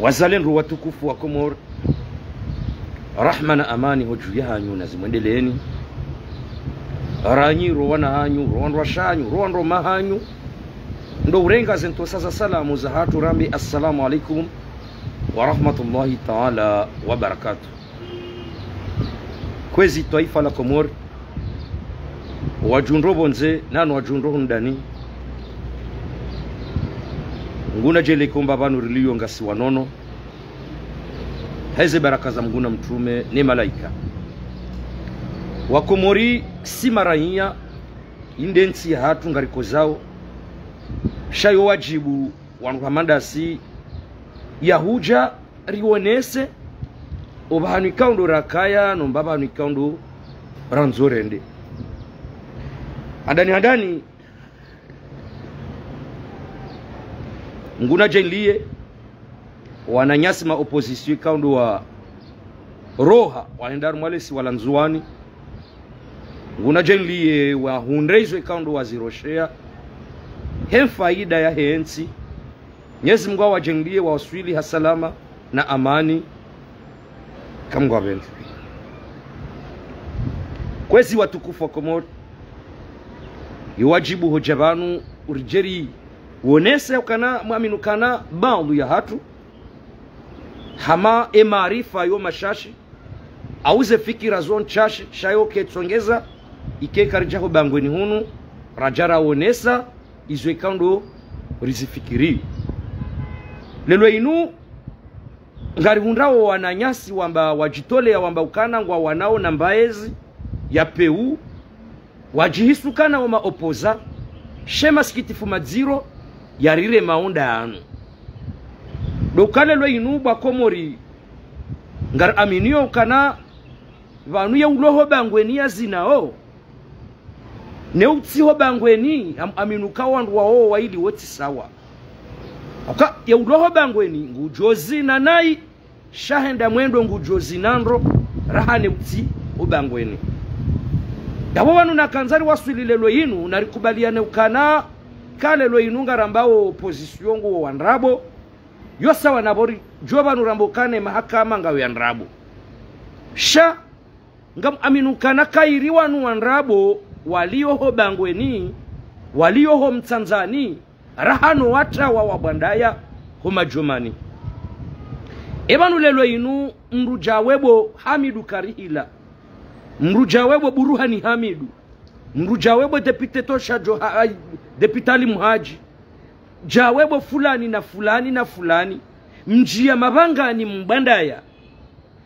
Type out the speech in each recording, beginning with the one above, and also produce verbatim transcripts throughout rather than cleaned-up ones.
Wazalendo watukufu wa Komori, rahma na amani ho dju yahanyu na zimwendeleeni. Ranyi, ro wana hanyu, ro wandruwashe hanyu, ro wandruwame hanyu, ndo urenga ze ntrosa za salamu zahatru rambe assalamu alaikum wa rahmatullahi taala wa barakatuh. Kwezi twaifa la Komori, wadjundro pvondze, nanu wadjundro hundani. Nguna djeli komba pvanu riliyo ngasi wanono, heze baraka za Mngu na mtrume ne malaika. Wakomori si maraiya, inde ntsi yahatru ngarikozao, sha yo wadjibu wandru hama ndasi ya hudja riwonese opvahanu ikao ndo rakaya, no mbapvahanu ikao ndo randzo rende. Handani handani, nguna djenliye, wananyasi ma opposition ikao ndo waroha, wahenda harumwa lesi wala Ndzuwani. Nguna djenliye wahundre izo ikao ndo waziroshea he mfaida yahe ntsi. Mnyezi Mngu awadjenliye wawaswili ha salama na amani. Kamngu apvendze. Kwezi watukufu wa Komori, yo wadjibu hudja pvanu uridjeri wonese ukana mwaminu ukana baadhwi yahatru, hama e maarifa yo mashashi, au ze fikira zo nshashi, sha yo ketsongeza, ike karidja ho bangweni hunu, radja rawonesa izo ikao ndo rizifikiri. Lelo inu, ngarihundrao wananyasi wamba wadjitoleya wamba ukana ngwawanao na mbaezi ya peu, wadjihisi ukana wo ma opposants, she masikitifu madziro yariremao ndanu. Ndo uka lelo inu bwa Komori, ngaraminio ukana pvanu ye ulo ho bangweni ya zinao, ne utsi ho bangweni, am-, aminu uka wandru wawo waili wotsi sawa. Uka ye ulo ho bangweni ngudjo zina nayi, sha henda mwendo ngudjo zina ndro, raha ne utsi ho bangweni. Yapvo pvanu nakandza riwaswili lelo inu, narikubaliane ukana ka lelo inu ngarambao opposition nguwo wa ndrabo, yo sawa na pvo ridjo pvanu rambe ukana e mahakama ngayo ya ndrabo. Sha, ngamu aminu ukana kayiri wanu wa ndrabo, waliyo ho bangweni, waliyo ho mtsandzani, raha no watrawa wa bwandaya ho madjomani. E pvanu lelo inu mdru djawe bo Hamidu karihila. Mdru djawe bo Buruhani Hamidu. Mdru djawe bo député tosha djo ha-, ai, député Ali Muhadji. Djawe bo fulani na fulani na fulani. Mdjiya mabangani mbwandaya.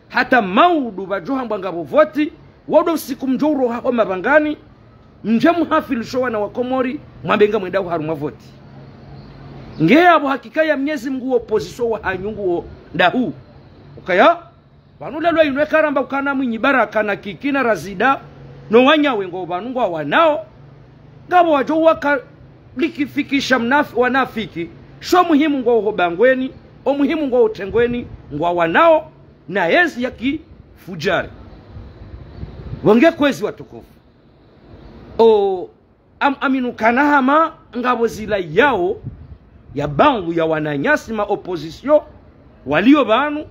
Hata maudu pvadjo hambwa ngapvo voti, waudu usiku mdjo uroha ho mabangani, mdje muhafilisho wana wa Komori, mwambe ngamwendao harumwa voti. Nge yapvo hakika ya Mnyezi Mngu wo opposition wahanyu nguwo ndahu. Ukaya, pvanu lelo inu eka ramba ukana Mwinyi Baraka na Kiki na Razida, no wanyawe ngo pvanu ngwawanao, ngapvo wadjo waka likifikisha mnafi-, wanafiki, sho muhimu ngwao ho bangweni, o muhimu ngwao trengweni, ngwawanao, na yezi ya kifudjari. Wange kwezi watukufu. O, am-, aminu ukana hama ngapvo zila yao, ya baadhwi ya wananyasi ma opposition, waliyo pvanu,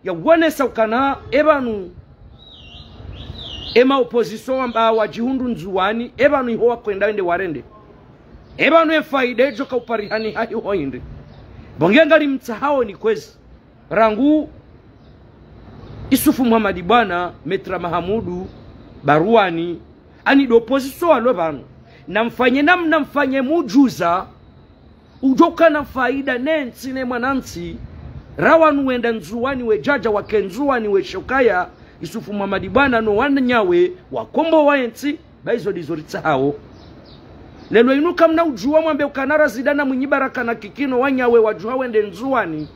ya wonesa ukana e pvanu, e ma opposition wamba wadjihundru Ndzuwani, e pvanu iho wakwenda wende warende. E pvanu e faida idjo ka uparihani hahi ho hindri. Bo nge ngarimtsahao ni kwezi. Rangu Isufu Muhamadi Bwana, Maître Mahamudu, Baruwani, ani ndo opposition walo pvanu. Na mfanye namna mfanye mudjuza, udjo ukana faida ne ntsi ne mwanantsi, ra wanu wenda Ndzuwani we djadja wake Ndzuwani we shokaya, Isufu Muhamadi Bwana no wanyawe wakombowa e ntsi, ba izo ndizo ritsahao. Lelo inu kamna udjuwa mwambe ukana Razida na Mwinyi Baraka na Kiki no wanyawe wadjuha wende Ndzuwani.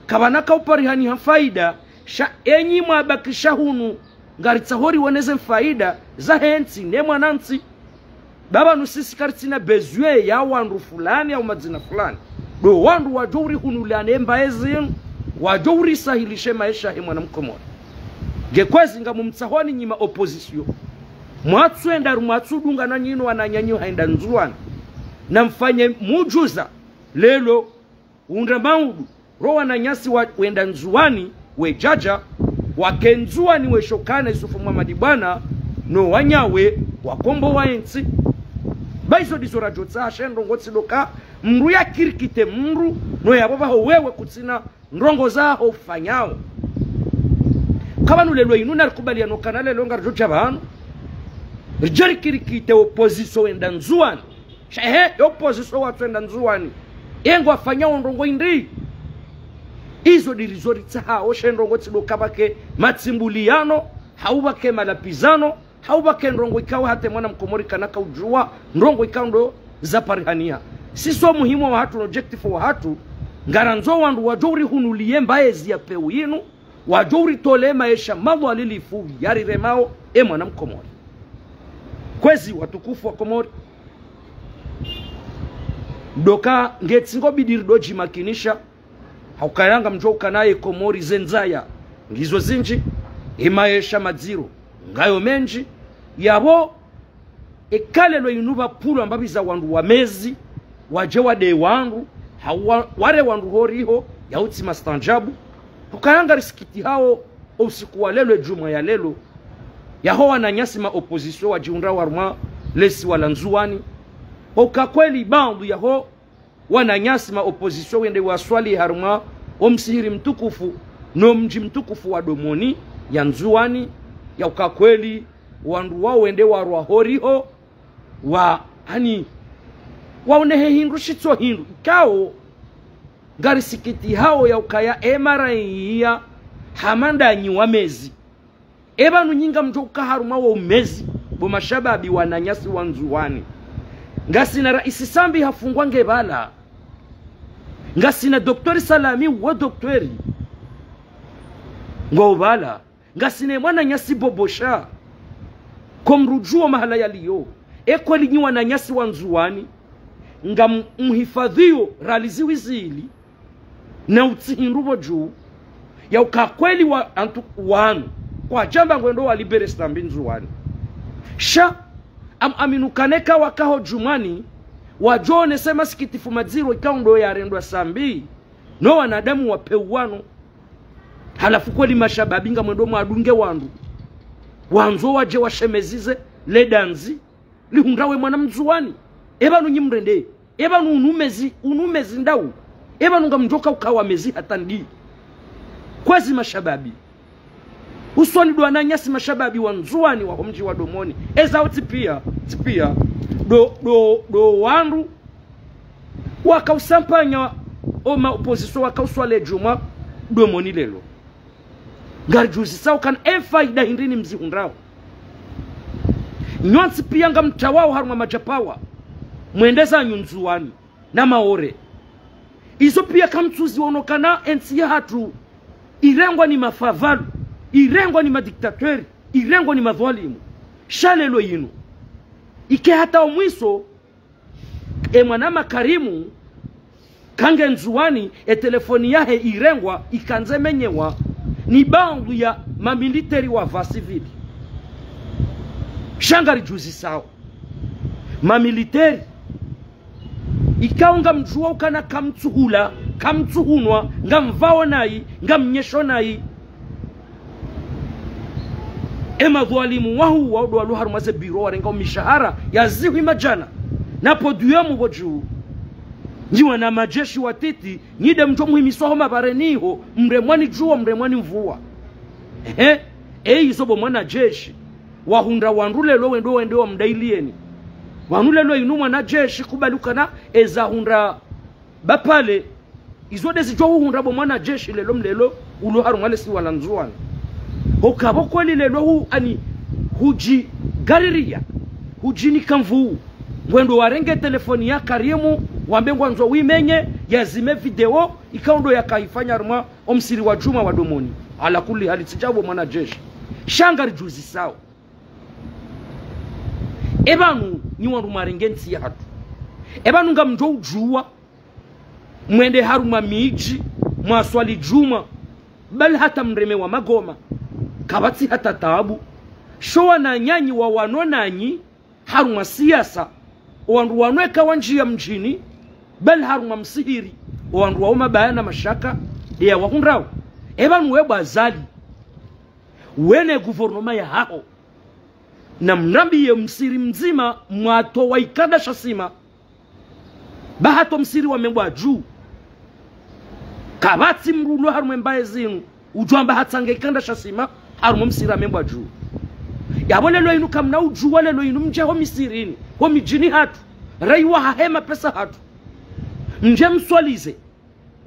Kapvana ka uparihani ha faida, sha enyi mwabakisha hunu, ngaritsaho riwoneze faida zahe ntsi ne mwanantsi. Ba pvanu sisi karitsina besoin ya wandru fulani au madzina fulani. Ndo wandru wadjo urihunuliane mbaezi, wadjo urisahilishe maesha he mwana Mkomori. Nge kwezi ngamumtsahoni nyi ma opposition. Mwatsuenda ru-, mwatsudunga na nyinu wananyanyu haenda Ndzuwani. Na mfanye mudjuza lelo, undra maudu, ro wananyasi wa, wenda Ndzuwani, wedjadja, wake Ndzuwani weshe ukana Yusufu Muhamadi Bwana, no wanyawe, wakombowa entsi. Ba izo ndizo radjotsaha, she ndrongo tsi ndo ka mndru yakirikite mndru, no yapvo pvaho wewe kutsina ndrongo zaho ufanyao. Ka pvanu lelo inu narikubaliane ukana lelo ngaridjodja pvanu, ridje rikirikite opposition wenda Ndzuwani. Sha ehe, yo opposition watsu wenda Ndzuwani, ye ngwafanyao ndrongo indri? Izo ndirizo ritsahao, she ndrongo tsi ndo ka pvwake matsimbuliyano, hau pvwake malapvizano, hau pvwake ndrongo ikao hata mwana mkomori kana kaudjuwa ndrongo ikao ndo zaparihaniha. Sisi o muhimu wahatru no objectif wahatru, ngarandzo wandru wadjo urihunuliye mbaezi ya pewu yinu, wadjo uritole maesha madhwalilifu yariremao e mwana mkomori. Kwezi watukufu wa Komori, ndo ka nge tsi ngo bidi ridjo djimakinisha, ha ukaya ngamdjo ukana ye Komori ze ndzaya ngizo zindji, e maesha madziro ngayo mendji, yapvo eka lelo inu pvapvulwa mbapvi za wandru wa mezi, wadje wade wandru, hau wa, ware wandru horiho, yautsi mastaanjabu. Ukaya ngarisikitihao o usiku wa lelo, e djumwa ya lelo, yaho wananyasi ma opposition wadjihundrao harumwa lesiwa la Ndzuwani. Uka kweli baadhwi yaho wananyasi ma opposition wende waswali harumwa o msihiri mtukufu no mdji mtukufu wa Domoni ya Ndzuwani, ya uka kweli wandru wao wende warwa horiho, wa, ani, waonehe hindru shitso hindru. Ikao ngarisikitihao ya ukaya e mara iya hama ndanyi wa mezi. E pvanu nyi ngamdjo uka harumwa wo umezi, bo mashababi wananyasi wa Ndzuwani. Ngasina raisi Sambi hafungwa nge pvala. Ngasina Docteur Salami wo docteur ngo pvala. Ngasina e mwananyasi Bobosha, ko mdru udjuo mahala yaliyo. E kweli nyi wananyasi wa Ndzuwani, ngam, mhifadhiyo raliziwi zili, na utsi hindru pvo dju, ya uka kweli wa, antru wanu, kwadjamba ngwendo walibere Sambi Ndzuwani. Sha, am, aminu ukana eka wakaho djumwani, wadjo onesa e masikitifu madziro ikao ndo yarendwa Sambi no wanadamu wa pewu wanu. Halafu kweli mashababi ngamwendo mwadunge wandru, wandzo wadje washemezize le dandzi lihundrao e mwana Mndzuwani. E pvanu nyi mrende, e pvanu unu mezi, unu mezi ndau? E pvanu ngamdjo uka ukawa mezi hata ndi? Kwezi mashababi, usoni ndo wananyasi mashababi wa Ndzuwani waho mdji wa Domoni. Ezao tsi pia, tsi pia, ndo, ndo, ndo wandru wakausampanya o ma opposition wakauswali e djumwa Domoni lelo. Ngaridjuzisao ukana e faida hindri nyi mzihundrao? Nyontsi pia ngamtawao harumwa madjapawa, mwende zanyu Ndzuwani na Maore. Izo pia kamtsuziono ukana entsi yahatru irengwa ni mafavalu, irengwa ni madiktateri, irengwa ni madhwalimu. Sha lelo yinu, ike hata o mwiso, e mwana Makarimu kange Ndzuwani, e telefoni yahe irengwa, ikandze menyewa ni baadhwi ya mamiliteri wavaa sivili. Sha ngaridjuzisao, mamiliteri ikao ngamdjuo ukana kamtsuhula, kamtsuhunwa, ngamvao nayi, ngamnyesho nayi. E madhwalimu wahu wao ndo walo harumwa ze biro warengao mishahara ya zihwi madjana na podium pvo dju. Nyi wana majeshi watiti, nyi nde mdjo muhimiswa ho mabareni ho, mremwa ni djuwa, mremwa ni mvua. Ehe, e izo bo mwanajeshi. Wahundra wandru lelo wendo wende wamdailiyeni. Wanu lelo inu mwanajeshi kubali ukana eza hundra bapvale. Izo nde zidjo huhundra bo mwanajeshi lelo mlelo ulo harumwa lesiwa la Ndzuwani. Hoka pvo kweli lelo hu, ani, hudjigaririya, hudjinika nvuu, ngwendo warenge telefoni ya Karimu, wambe ngwandzo wimenye, yazime video, ikao ndo yakayifanya harumwa o msihiri wa djumwa wa Domoni. Ala kulli hali tsi djabo mwanajeshi. Sha ngaridjuzisao. E pvanu nyi wandru mwarenge ntsi yahatru. E pvanu ngamdjo udjuwa mwende harumwa midji, mwaswali djumwa, bali hata mremewa magoma, kapvatsi hata taabu. Sho wananyanyi wawano nanyi harumwa siyasa, o wandru wanu eka wandjiya mdjini, bali harumwa msihiri, o wandru wao mabaya na mashaka, Ya wahundrao. Eba nuwe bo Azali. Wene gouvernement yahaho. Na mrambiye msiri mdzima mwatowa ikanda sha sima. Ba hata omsiri wa Membwadju. Kapvatsi mdru ulo harumwa embaye zinu udjo amba hatsange ikanda sha sima harumwa omsiri wa Membwadju. Yapvo lelo inu kamna udjuwa lelo inu mdje ho misirini, ho midjini hatru, raiwa hahe mapesa hatru. Mdje mswalize,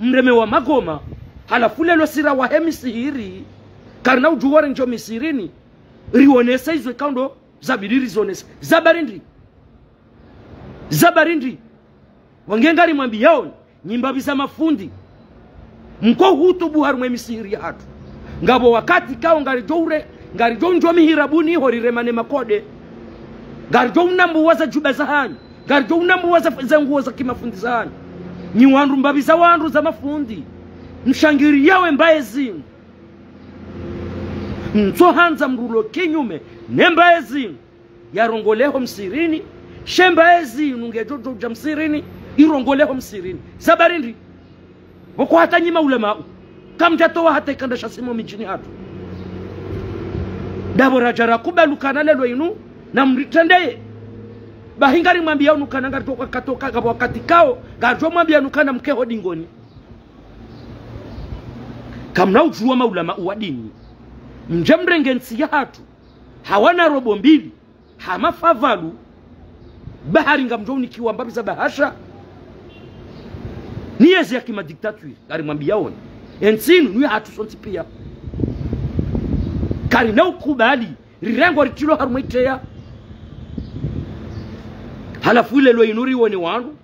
mreme wa magoma, halafu lelo sira wahe misihiri, karina udjuwa rindje ho misirini, rionese izo ikao ndo zabidi rizonese. Za bari ndri. Za bari ndri. Wange ngarimwambiyaoni, nyi mbapvi za mafundi. Mko hutubu harumwa emisihiri yahatru. Ngapvo wakati ikao ngaridjo ure, ngaridjo undjwa mihirabuni ho riremane makode. Ngaridjo unambuwa za djuba zahanyu. Ngaridjo unambuwa za, za nguo za kimafundi zahanyu. Nyi wandru mbapvi za wandru za mafundi. Mshangiriyawo embaye zinu. Mtsohandza mdru ulo kinyume, ne mbaye zinu. Yarongole ho msirini, she mbaye zinu ngedjo djo udja msirini, irongole ho msirini. Za bari ndri. Pvoko hata nyi maulamau. Kamdjatowa hata ikanda sha sima ho midjini hatru. Ndapvo radja rakubali ukana lelo inu, na mritrendeye. Bahi ngarimwambiyaoni ukana ngaridjo katoka ngapvo wakati ikao, ngaridjo mwambiyaoni ukana mke ho dingoni. Kamna udjuwa maulamau wa dini. Mdje mrenge ntsi yahatru. Hawana robo mbili. Hama Favalu, bahari ngamdjo unikiwa mbapvi za bahasha. Ni yezi ya kima dictature, ngarimwambiyaoni. Entsi inu, ni yahatru sontsi piya. Karina ukubali, rirengwa ritrilwa harumwa iteya. Halafu lelo inu riwone wandru.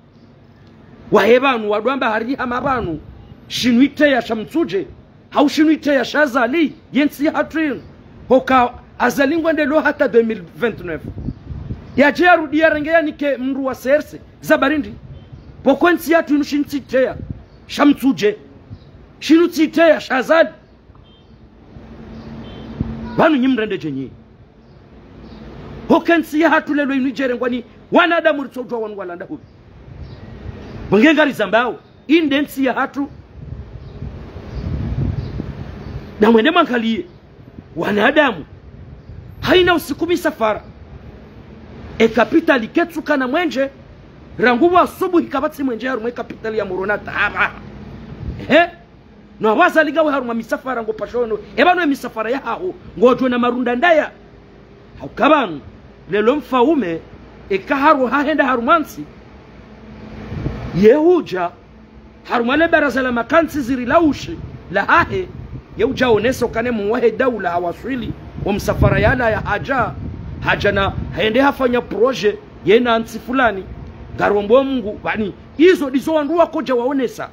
Wahe pvanu, wadjo amba hari hama pvanu. Shinu iteya sha Mitsudje. Hau shinu iteya sha Azali, yentsi yahatru inu. Hoka Azali ngwendeleo hata deux mille vingt-neuf. Yadje yarudi yarenge yanike mdru wa C R C. Za bari ndri. Pvoko entsi yahatru inu shinu tsi iteya sha Mitsudje. Shinu tsi iteya sha Azali. Pvanu nyi mrende dje nyi. Hoka entsi yahatru lelo inu idjerengwa ni wanadamu ritsoudjuwa wanu walanda hupvi. Pvo nge ngarizambao, inde ntsi yahatru. Na mwende mwangaliye, wanadamu. Haina usiku misafara. E kapitali ketsuka na mwenje, rangu wa asubuhi kapvatsi mwenje harumwa e kapitali ya Moroni hata hapvaha. Ehe? No wazalinga we harumwa misafara ngo pashono. Eba no emisafara yahaho. Ngodjo na marunda ndaya. Hauka pvanu. Lelo mfaume. Eka haro hahenda harumwa ntsi. Ye hudja. Harumwa le baraza la makantsi ziri la ushi. Lahahe. Ye hudja oneso kane muwahe daula hawaswili. Omsafara yala ya hadja. Hadja na hende hafanya projet. Yena ntsi fulani. Ngarombo Mungu. Pvani. Izo ndizo wandru wakodja waonesa.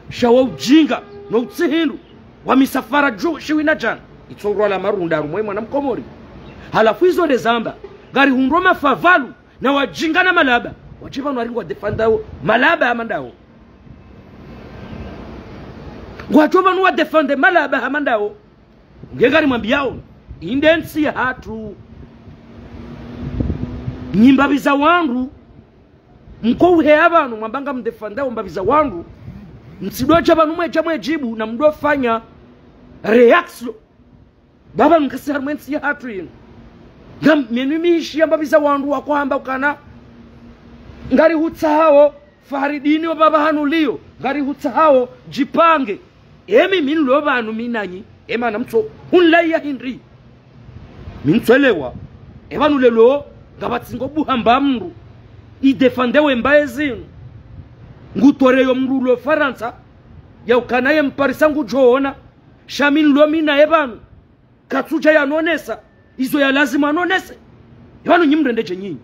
Sha wa ujinga, no utsihindru, wa misafara dju, shiwi na djana. Itso urwala marunda harumwa e mwana Mkomori. Halafu izo nde zamba, ngarihundro mafavalu, na wajinga na malaba. Wadje pvanu waringo wadefandao, malaba hama ndawo. Ngwadjo pvanu wadefande malaba hama ndawo. Nge ngarimwambiyaoni, inde ntsi yahatru. Nyi mbapvi za wandru, mko uheya pvanu, mwamba ngamdefandao mbapvi za wandru. Mtsidodja pvanu mwedja mwedjibu na mdofanya réaction. Baba mkasi harumwa entsi yahatru inu. Ngam, menu mihishiya mbapvi za wandru wakohamba ukana. Ngarihutsahao, Faridini wa baba hanu liyo. Ngarihutsahao, djipange. Emi mi nilo pvanu mi nanyi, ema na mtso, hunlaiya hindri. Mi ntsoelewa, epvanu lelo, ngapvatsi ngo buhamba mdru, idefande we mbaye zinu. Ngutoreyo mdru ulo Farantsa, ya ukana ye mparisa ngudjoona, sha mi nilo mi naye pvanu. Katsudja yanonesa, izo ya lazima anonese. Epvanu nyi mrende dje nyinyi.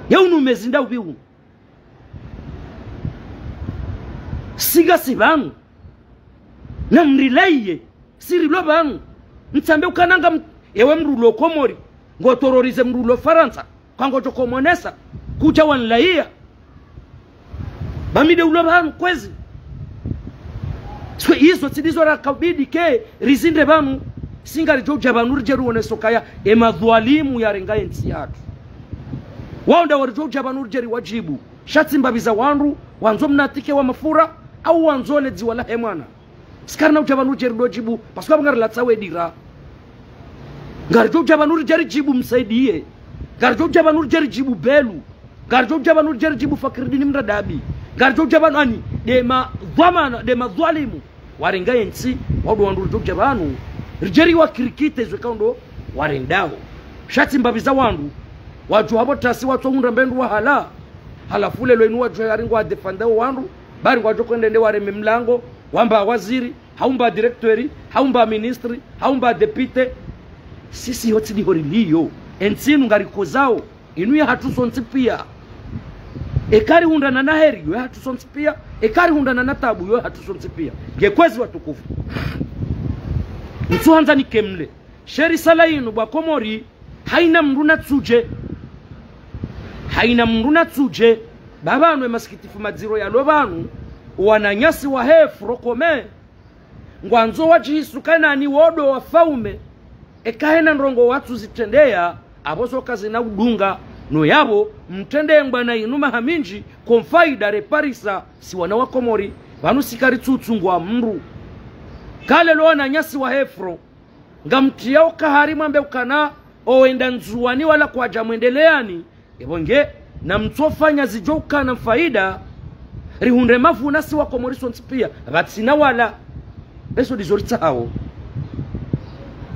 Ye unu mezi nda upvi unu. Singasi pvanu. Na mrilaiye. Sirilo pvanu. Mtsambe ukana nga m-, ewe mdru ulo Komori. Ngotororize mdru ulo Farantsa. Kwangodjo komonesa. Kudja wanlaiya. Ba mi nde ulo pvanu kwezi. Swe izo tsi ndizo rakabidi ke rizinde pvanu. Singaridjo udja pvanu ridje rionese ukaya. E madhwalimu yarenga entsi yahatru. Wao nda waridjo udja pvanu ridje riwadjibu. Sha tsi mbapvi za wandru, wandzo mnatike wa mafura, Au wandzo le dziwa lahe mwana. Si karina udja pvanu ridje ridjo djibu, parce que apvo ngarilatsawo e dira. Ngaridjo udja pvanu ridje ridjibu Msaidiye. Ngaridjo udja pvanu ridje ridjibu Belu. Ngaridjo udja pvanu ridje ridjibu Fakiridini Mradabi. Ngaridjo udja pvanu ani, nde madhwamana, nde madhwalimu. Warenga yentsi, wandru wandru ridjo udja pvanu. Ridje riwakirikite zo ikao ndo warendao. Sha tsi mbapvi za wandru. Wadjo hapvo tasi watsohundra mbe ndru wahala. Halafu leo inu wadjo hari ngwadéfendao wandru. Bari ngwadjo kwenda nde wareme mlango. Wamba waziri, hau mba directeur, hau mba ministre, hau mba député. Sisi hotsi ndiho riliyo. Entsi inu ngarikozao. Inu yahatru sontsi pia. Eka rihundrana na heri, yo yahatru sontsi pia. Eka rihundrana na tabu, yo yahatru sontsi pia. Nge kwezi watukufu. Ntsuhandza nikemle. She risala inu bo wa Komori, haina mndru natsudje. Haina mndru natsudje. Ba pvanu e masikitifu madziro yalo pvanu, wananyasi wahe Front Commun. Ngwandzo wadjihisi ukana ni wo ndo wafaume, eka hena ndrongoo watsuzitrendeya, apvo zo kazina udunga, no yapvo, mtrendeye mbwana inu maha mindji, ko mfaida reparisa, si wana wa Komori, pvanu si karitsutsungwa mndru. Ka leo wananyasi wahe Front, ngamtriyao kahari mwambe ukana, owenda Ndzuwani wala kwadja Mwendeleani, epvo nge, namtsofanya zidjo ukana mfaida, rihundre mavuna si wa Komori sontsi pia, pvatsina wala. Ezo ndizo ritsahao.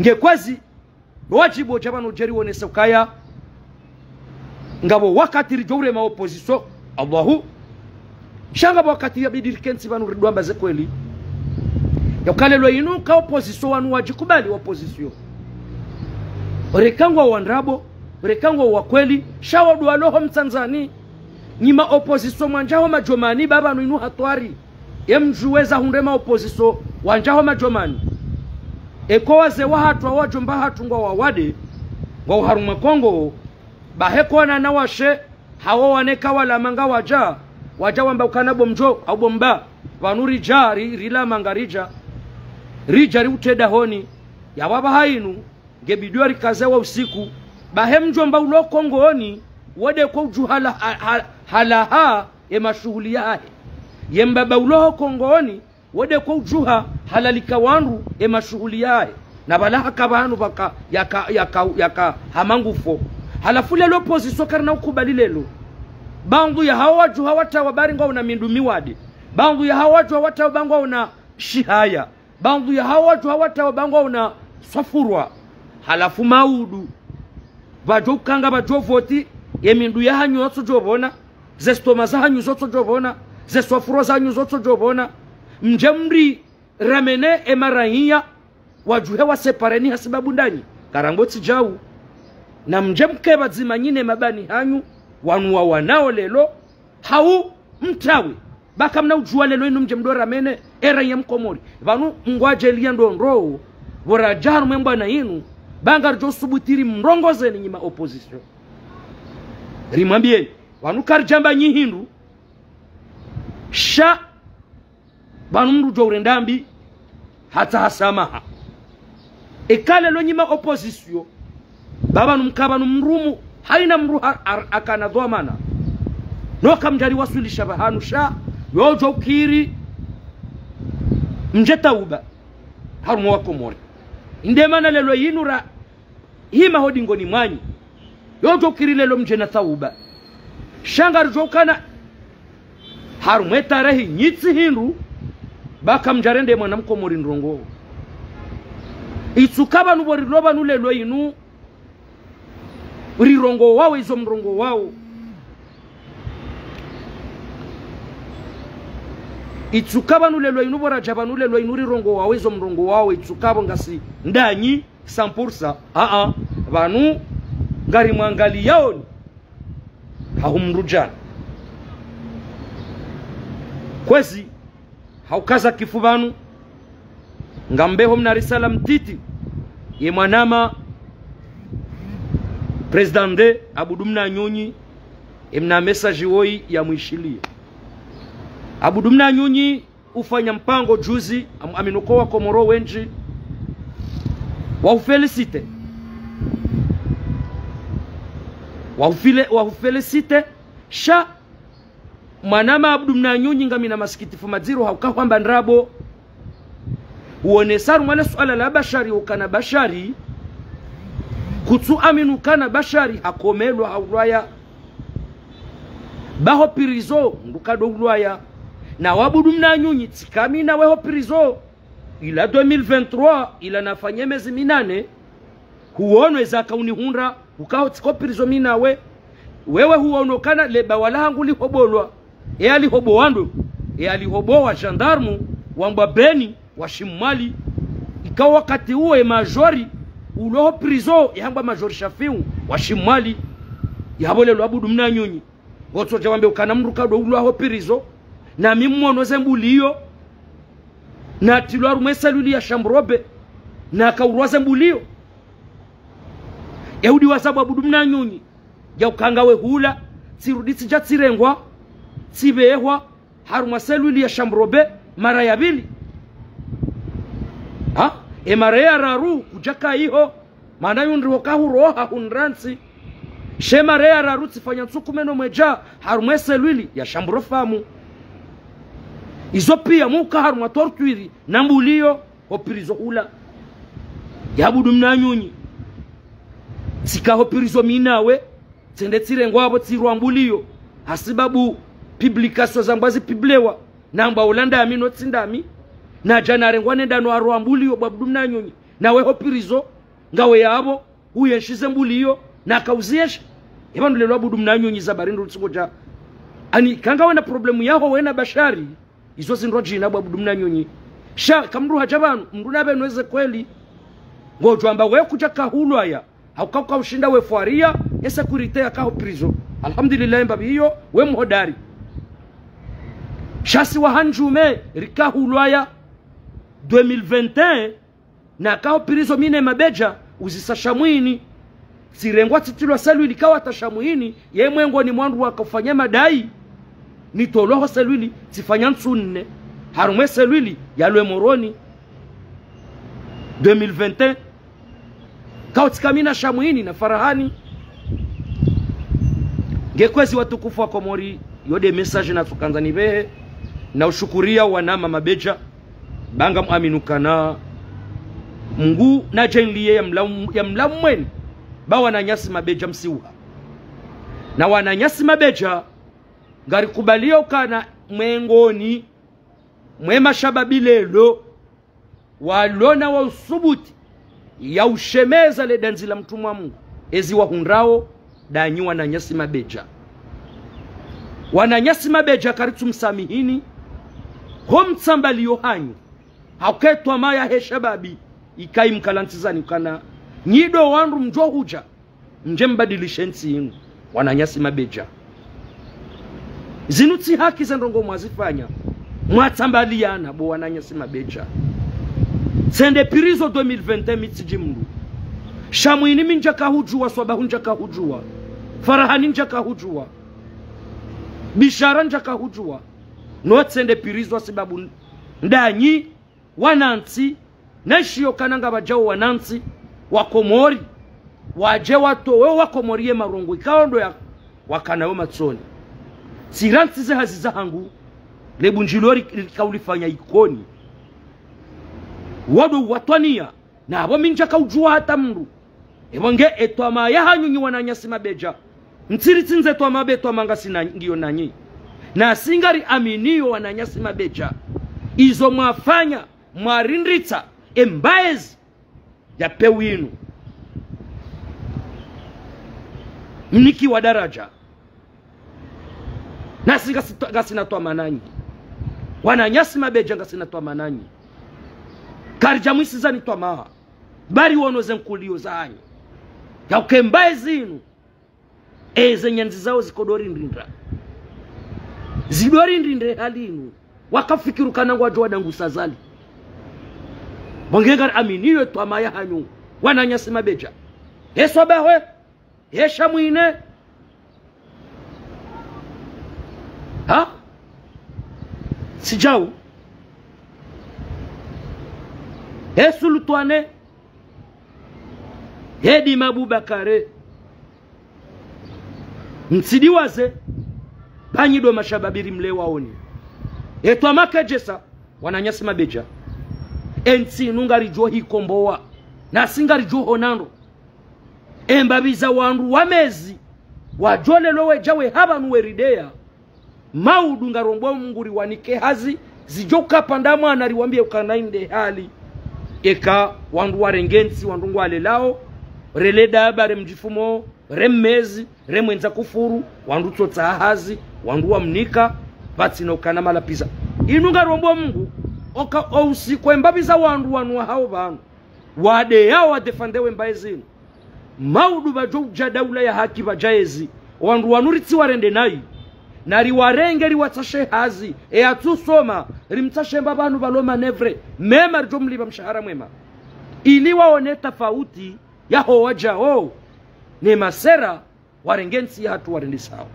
Nge kwezi, ndo wadjibu udja pvanu udje riwonese ukaya, ngapvo wakati ridjo urema opposition, Allahu. Sha ngapvo wakati yabidi rikentsi pvanu ridjo amba ze kweli. Ya uka leo inu ka opposition wanu wadjikubali opposition. Reka ngwao wa ndrabo, reka ngwao wa kweli, sha wandru walo ho mtsandzani. Nyi ma opposition mwandja ho madjomani ba pvanu inu hatwari. Ye mdjuwe za hundre ma opposition wandja ho madjomani. Eka wazee wahatru, wadjomba hatru ngwao wawade, ngwao harumwa Kongo, ba heka wana na washe, hawo wane ka walama ngawadja, wadja wamba ukana bo mdjo, au bo mba, pvanu ridja, ri-, rilama ngaridja, ridja riutre dahoni, ya pvapvaha inu, nge bidi rikaze wa usiku, ba he mdjomba ulo Kongoni, wo nde ko udjuha la-, ha-, ha-, halaha, e mashuhuli yahe. Ye mbaba ulo ho Kongoni, wo nde ko udjuha halalika wandru e mashuhuli yahe. Na pvala haka pvanu pvaka, yaka, yaka, yaka hama ngufo. Halafu leo opposition karina ukubali leo. Baadhwi ya hawo wadjuha watawa bari ngwaona mindru miwade. Baadhwi ya hawo wadjuha watawa ba ngwaona shihaya. Baadhwi ya hawo wadjuha watawa ba ngwaona swafurwa. Halafu maudu. Pvadjo uka ngapvadjo voti, ye mindru yahanyu yotsodjo pvona, ze stoma zahanyu zotsodjo pvona, ze swafurwa zahanyu zotsodjo pvona. Mdje mri ramene e maraiya, wadjuhe wa separeni ha sibabu ndanyi, karangotsi djau. Na mdje mke pvadzima nyi ne mabani hanyu, wanu wawanao leo, hau mtawe. Ba kamna udjuwa leo inu mdje mdo ramene, e raiya mkomori. Pvanu ngwadjeliya ndo ndroo, pvo radja harumwa e mbwana inu, ba ngaridjo subutu ri mrongozeni nyi ma opposition. Rimwambiyeni, pvanu karidjamba nyi hindru, sha pvanu mndru djo urenda mbi, hata hasamaha. Eka leo nyi ma opposition, ba pvanu mka pvanu mrumu, haina mndru ha-, ar-, akana dhwamana. No kamdjari waswilisha pvahanu sha, yo djo ukiri, mdje tauba, harumwa wa Komori. Nde mana leo inu ra, hima ho dingoni mwanyu. Yo djo ukiri leo mdje na tauba. Sha ngaridjo ukana harumwa e tarehi nyi tsi hindru, ba kamdjarende mwana mkomori ndrongoo. Itsuka pvanu pvo rilo pvanu leo inu, rirongowawo izo mrongowawo. Itsuka pvanu leo inu pvo radja pvanu leo inu rirongowawo izo mrongowawo, itsuka pvo ngasi ndanyi, cent pour cent. Aa, pvanu ngarimwangaliyaoni. Hahumrudjana. Kwezi, haukaza kifu pvanu, ngambeho mna risala mtiti, ye mwanama, Président nde, Abudu Mnanyunyi, ye mna message woyi ya mwishiliye. Abudu Mnanyunyi, ufanya mpango juzi, am-, aminuko wa Komoro wendji, wa ufélicité. Wa ufile-, wa ufélicité, sha, Mwanama Abdu Mnanyunyi, ngamina masikitifu madziro hauka hwamba ndrabo. Uonesa harumwa le suala la Bashari, ukana Bashari, kutsu amini ukana Bashari hakomelwa haulwaya. Ba ho prison, mndru kado ulwaya. Na we Abdu Mnanyunyi, tsi kamina we ho prison. Ila deux mille vingt-trois, ila nafanye mezi minane, huono eza kaunihundra, ukaho tsiko prison mi nawe. Wewe huono kana le bawa lahangu lihobolwa. E alihobowa ndo, e alihobowa gendarme, wambwa Beni, wa Shimwali. Ikao wakati uwo e majori, ulo ho prison, e hambwa majori Shafiu, wa Shimwali. Yabolelwa Abdu Mnanyunyi. Ngotsodja wambe ukana mndru kado ulwa ho prison, na mi mmono ze mbuliyo, natilwa harumwa e cellule ya Chambre B, na kaulwa ze mbuliyo. E udiwaza bo Abdu Mnanyunyi, ya uka ngawe hula, tsirudi tsidja tsirengwa, tsibehwa, harumwa cellule ya Chambre B, mara ya pvili. Ha? E mara ya raru, kudjaka iho, mana yundri ho kahuroha hunrantsi. She mara ya raru tsifanya ntsu kume no mwedja, harumwa e cellule ya Chambre Femme. Izo pia muka harumwa torture na mbuliyo, ho prison hula. Ya Abdu Mnanyunyi. Tsika ho prison mi nawe, tsende tsirengwa apvo tsirwa mbuliyo. Hasibabu publication zambwa zipiblewa. Nambwa ula ndami no tsi ndami. Na djana arengwa nenda no arwa mbuliyo bo Abdu Mnanyunyi. Na we ho prison, ngawe yapvo, huyenshi ze mbuliyo, na kauziyenshi. Eba ndulelwa Abdu Mnanyunyi za bari ndo tsingodja. Ani, ka ngawe na problème yaho we na Bashari, izo zindro djina bo Abdu Mnanyunyi. Sha, ka mndru hadja pvanu, mndru nabe nweze kweli. Ngodjo amba we kudja kahulwaya, hauka uka ushinda we fwaria, e sécurité ya kaho prison. Alhamdulillah, mbapvi iyo, we mhodari. Sha si wahandjume, rikahulwaya, deux mille vingt et un, na kaho prison mi ne mabedja, uzisa Shamwini. Tsirengwa tsitilwa cellule kawa ta Shamwini, ye mwengoni mwa wandru wakofanya madai. Nitolwa ho cellule, tsifanya ntsu nne. Harumwa e cellule, ya lwe Moroni. Deux mille vingt et un. Kautsi kamina Shamwini na Farahani. Nge kwezi watukufu wa Komori, yo nde message natsokandza nibehe, na ushukuria wanama mabedja, ba ngamwamini ukana Mngu nadjenliye ya mlamu, ya mlamu mweni, ba wananyasi mabedja msiuha. Na wananyasi mabedja, ngarikubalio ukana mwengoni, mwe mashababi lelo, walona wa usubuti ya ushemeza le dandzi la mtrumwa Mungu, ezi wahundrao, ndanyi wananyasi mabedja. Wananyasi mabedja karitsumsamihini, ho mtsambalio hanyu, hauka e twamaya he shababi, ikai mkalantsizani ukana, nyi ndo wandru mdjo hudja, mdje mbadilishe ntsi yinu, wananyasi mabedja. Zinu tsi haki ze ndrongo mwazifanya, mwatsambaliana bo wananyasi mabedja. Tsende prison deux mille vingt et un mi tsidji mndru. Shamwini mi ndjaka hudjuwa, Swabahu ndjaka hudjuwa. Farahani ndjaka hudjuwa. Bishara ndjaka hudjuwa. No tsende prison sibabu ndanyi wanantsi, na ishiyo kana ngapvadjao wanantsi wa Komori, wadje watowe wa Komori ye marongo ikao ndo ya wakana yo matsoni. Tsirantsi ze hazi zahangu, le bundjilio ri-, rikaulifanya Ikoni. Wado watwaniya, na apvo mi ndjaka udjuwa hata mndru. Epvo nge e twamaya hanyu nyi wananyasi mabedja. Ntsiri tsindze twamaya be twamaya ngasi na, ngiyo nanyi. Nasi ngariaminiyo wananyasi mabedja. Izo mwafanya, mwarindritsa, e mbaezi ya pewu yinu. Mnikiwa daraja. Nasi ngasi twa-, ngasina twamaya nanyi. Wananyasi mabedja ngasina twamaya nanyi. Karidja mwisizani twamaya. Bari wono ze nkulio zanyu. Yauka e mbaezi yinu. Eze nyandzi zao zikodo rindrindra. Zido rindrindra hali yinu. Wakafikiri ukana ngwadjo wadangusa zali. Bo nge ngariaminiyo e twamaya hanyu. Wananyasi mabedja. He Swabahu. He Shamwini. Ha? Tsidjau. He Sulutwani. He Dima Bubakari. Mtsidiwaze. Anyi ndo mashababi ri mlewaoni. Etwa makedjesa, wananyasi mabedja. Entsi inu ngaridjo hikombowa. Nasi ngaridjo honando. Embapvi za wandru wa mezi, wadjo lelo wedja we hapvanu werideya. Maudu ngarombo Mungu riwanike hazi, zidjo kapvanda mwana riwambie ukana inde hali. Eka wandru warenge ntsi, wandru ngwalelao, rele daba, re mdjifumo, re mmezi, re mwendza kufuru, wandru tsotsa hazi, wandru wamnika, pvatsina ukana malapviza. Inu ngarombo Mungu, oka ousiku embapvi za wandru wanu wahao pvanu. Wadeyao wadefande wembaye zinu. Maudu pvadjo udja daula ya haki pvadja ezi. Wandru wanu ritsi warende nayi. Na riwarenge riwatsashe hazi. E atsusoma, rimtsashe mba pvanu pvalo manevre. Mema ridjo mlipva mshahara mwema. Ili waone tafauti yaho wadjao. Ne masera warenge ntsi yahatru warendesao.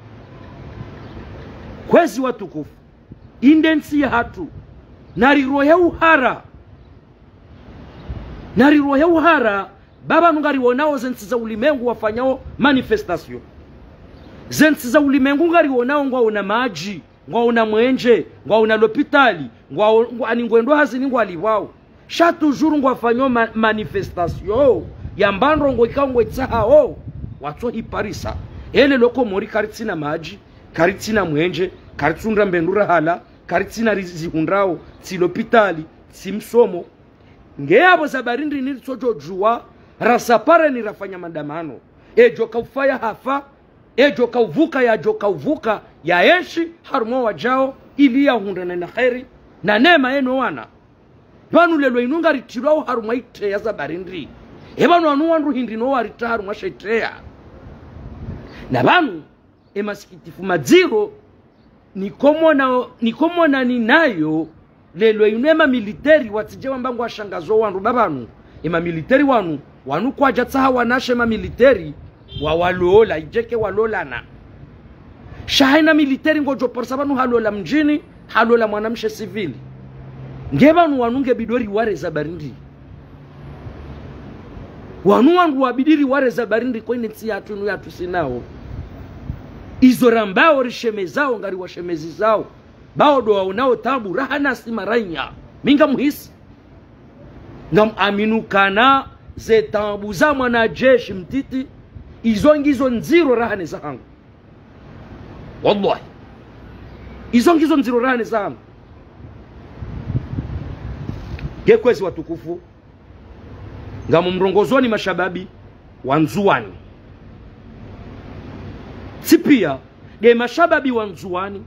Kwezi watukufu, inde ntsi yahatru, narirohe uhara. Narirohe uhara, ba pvanu ngarionao ze ntsi za ulimengu wafanyao manifestation. Ze ntsi za ulimengu ngarionao ngwaona madji, ngwaona mwenje, ngwaona lopitali, ngwao-, ngwa-, ani ngwendo hazini ngwalipvwao. Sha toujours ngwafanyao ma-, manifestation, yamba ndrongo ikao ngwetsahao, watsohiparisa. Elelo Komori karitsina madji, karitsina mwenje, karitsundra mbendru rahala, karitsina ri-, zihundrao, tsi lopitali, tsi msomo. Nge yapvo za barindri ni ritsodjo djuwa, rasapare ni rafanya mandamano. Edjo kaufaya hafa, edjo kauvuka, yadjo kauvuka, yaenshi, harumwa wadjao, ili yahundrane na kheri, na nema eno wana. Pvanu lelo inu ngaritilwao harumwa itreya za barindri. E pvanu wanu wandru hindri no waritra harumwa she treya. Na pvanu, e masikitifu madziro, nikomona, nikomona ninayo, lelo inu e mamiliteri watsidje wamba ngwashangazo wandru ba pvanu. E mamiliteri wanu, wanu kwadja tsaha wanashe mamiliteri, wawalola, idjeke walolana. Sha haina militeri ngodjo parisa pvanu halola mdjini, halola mwanamshe sivili. Nge pvanu wanu nge bidi riware za barindri. Wanu wandru wabidi riware za barindri kwa ine ntsi yahatru inu yahatru sinao. Izo rambao rishemezao, ngariwashemezizao. Bao ndo waonao tabu, raha nasi marainya. Mi ngamhisi. Ngam aminio ukana ze tabu za mwanajeshi mtiti, izo ngizo ndziro raha ne zahangu. Wallahi. Izo ngizo ndziro raha ne zahangu. Nge kwezi watukufu, ngamumrongozoni mashababi wa Ndzuwani. Tsi pia, nde mashababi wa Ndzuwani,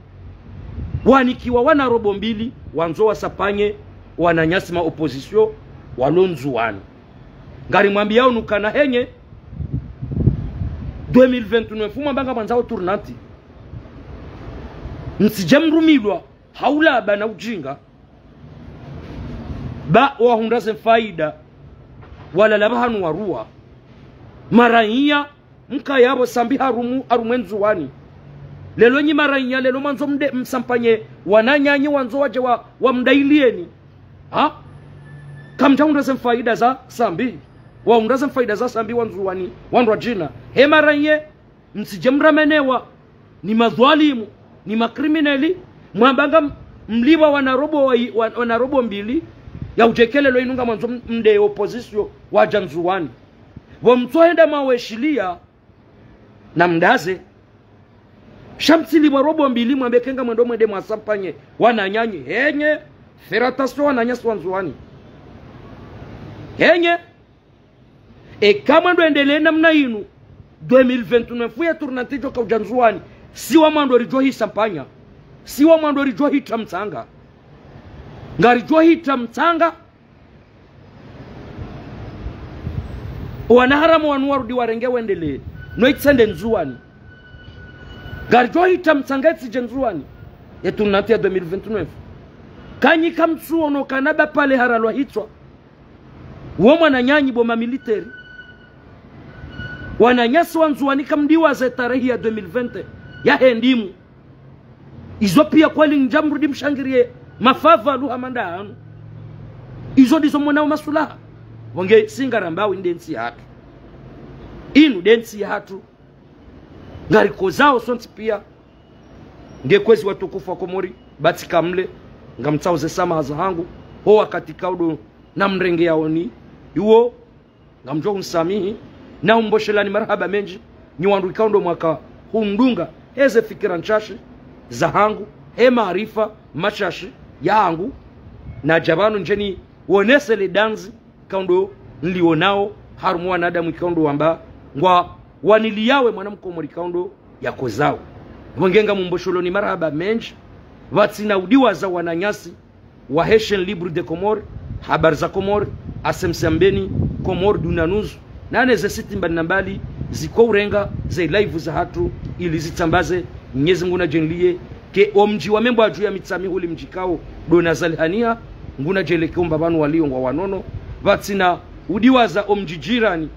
wanikiwa wana robo mbili, wandzo wasampanye wananyasi ma opposition, walo Ndzuwani. Ngarimwambiao nukana henye, deux mille vingt-neuf, mwamba ngamwandzao tournante. Mtsidje mrumilwa, haula ba na ujinga. Ba wahundra ze faida, walala pvahanu waruwa. Marainya, mkaya pvo Sambi harumwa, harumwa e Ndzuwani. Lelo nyi marainya, lelo mwandzo mde, msampanye wananyanyu wandzo wadje wa, wamdailieni. Ha? Kamdjahundra ze faida za Sambi. Wahundra ze faida za Sambi wa Ndzuwani, wandru wa djina. He marainya, mtsidje mramenewa, ni madhwalimu, ni makrimineli, mwamba ngam-, mlipva wana robo wa, wa, wana robo mbili, ya udjeke lelo inu ngamwandzo m-, mde opposition wadja Ndzuwani. Pvo mtsohenda maweshilia, na mdaze. Sha mtsilipvwa robo mbili mwambe ke ngamwendo mwende mwasampanye wananyanyu. Henye, faire attention wananyasi wa Ndzuwani. Henye, eka mwendo endelee namna inu, deux mille vingt-neuf ye tournante idjo kaudja Ndzuwani, si wa mwando ridjo hisampanya, si wa mwando ridjo hitra mtsanga. Ngaridjo hitra mtsanga, wanaharamu wanu warudi warenge wendelee, no itsende Ndzuwani. Ngaridjo hitra mtsanga itsidje Ndzuwani, ye tournante ya deux mille vingt-neuf. Kanyi kamtsuono kana ba pvale haralwa hitswa. Wo mwananyanyu bo mamiliteri. Wananyasi wa Ndzuwani kamdiwaze tarehi ya deux mille vingt, ya hendimu. Izo pia kweli ndja mrudi mshangiriye mafavalu hama nda hanu. Izo ndizo mwonao masulaha. Wange si ngarambao inde ntsi yahatru. Inu nde ntsi yahatru. Ngarikozao sontsi pia. Nge kwezi watukufu wa Komori, ba tsi kamwe, ngamtsauze swamaha zahangu, ho wakati kaudo namrenge yaoni, iwo, ngamdjo hunisamihi, na umboshelani marahaba mendji, nyi wandru ikaudo mwaka hundunga, heze fikira ntsashi zahangu, he maarifa mashashi yahangu, na dja pvanu ndjeni wonese le danzi, ikaudo nilionao, harumwa wanadamu ikaudo wamba, ngwa waniliyawe mwana mkomori ikaudo yakozao. Pvo nge ngamumboshuloni marahaba mendji, pvatsina udiwaza wananyasi, wa he Chaîne Libre des Comores, Habari za Comores, A C M C Mbeni, Comores Dunia News, nane ze site mbali na mbali, ziko urenga, ze live zahatru, ili zitsambaze, Mnyezi Mngu nadjenliye, ke omdji wa Membwadju ya Mitsamihuli mdji ikao, ndo nazalihaniha, Mngu nadjenliye ke omba pvanu walio ngwawanono, pvatsina udiwaza omdji jirani,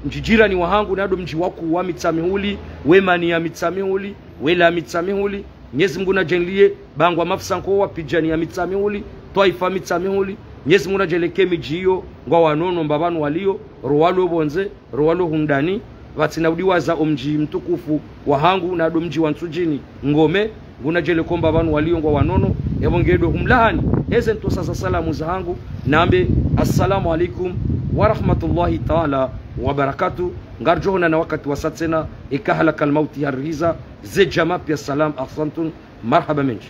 mdji jirani wahangu nado mdji wakuu wa Mitsamihuli, we mani ya Mitsamihuli, we la Mitsamihuli, Mnyezi Mngu nadjenliye, ba ngwa mafsanko wa pidjani ya Mitsamihuli, twaifa Mitsamihuli, Mnyezi Mngu nadjenliye ke midji iyo, ngwawanono mba pvanu walio, ro walio pvondze, ro walio hundani, pvatsina udiwaza omdji mtukufu wahangu nado mdji wa Ntsudjini, Ngome, Mngu nadjenliye ke omba pvanu walio ngwawanono, epvo ngedo humlahani, heze ntrosa za salamu zahangu, nambe, assalamu alaikum wa rahmatullahi taala wa barakatuh, ngaridjo honana wakati wasa tsena, eka halakal mauti harihiza, ze djamaa pia salam, ahsantum, marahaba mendji.